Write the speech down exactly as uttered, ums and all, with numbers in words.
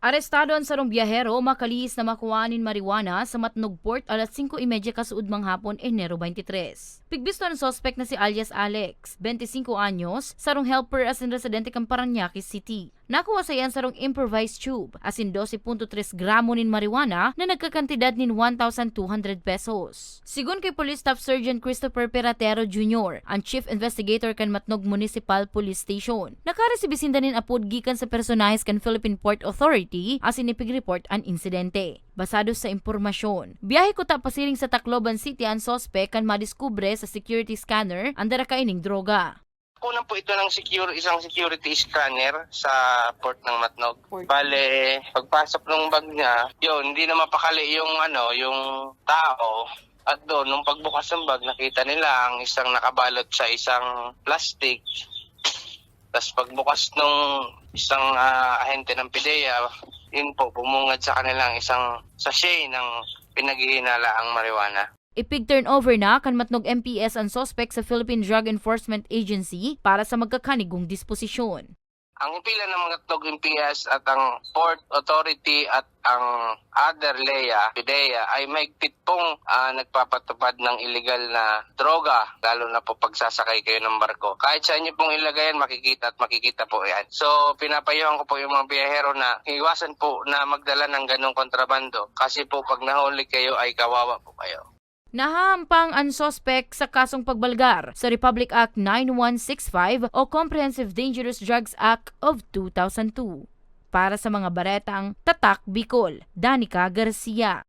Arestado an sarong biyahero makalihis na makuhaan nin marijuana sa Matnog Port alas singko y media kasuodmang hapon, Enero twenty-three. Pigbisto an suspek na si alias Alex, twenty-cinco anyos, sarong helper asin residente kan Parañaque City. Nakuha sa iya an sarong improvised tube asin dose punto tres gramo nin marijuana na nagkakantidad nin one thousand two hundred pesos. Sigon kay Police Staff Sergeant Christopher Peratero Junior, an Chief Investigator kan Matnog Municipal Police Station, nakaresibi sinda nin apod gikan sa personahes kan Philippine Port Authority asin ipig-report an insidente. Basado sa impormasyon, biyahe kuta pasiring sa Tacloban City an suspek kan madiskubre sa security scanner an dara kaining droga. Kunan po ito ng secure, isang security scanner sa port ng Matnog. Port. Bale, pagpasok ng bag niya, yun, hindi na mapakali yung, ano, yung tao. At doon, nung pagbukas ng bag, nakita nila ang isang nakabalot sa isang plastic. Tas pagbukas nung isang, ah, ahente ng PDEA, yun po, bumungad sa kanila ang isang sachet ng pinaghihinalaang marijuana. Ipig-turnover na kan Matnog M P S an suspek sa Philippine Drug Enforcement Agency para sa magkakanigong disposisyon. Ang himpilan ng Matnog M P S at ang Port Authority at ang other LEA, PDEA, ay mahigpit pong, ah, nagpapatupad ng illegal na droga, lalo na po pagsasakay kayo ng barko. Kahit saan niyo pong ilagay yan, makikita at makikita po yan. So, pinapayuhan ko po yung mga biyahero na iwasan po na magdala ng ganong kontrabando kasi po pag nahuli kayo ay kawawa po kayo. Nahahampang an suspek sa kasong pagbalgar sa Republic Act nine one six five o Comprehensive Dangerous Drugs Act of two thousand two. Para sa mga baretang Tatak Bicol, Danica Garcia.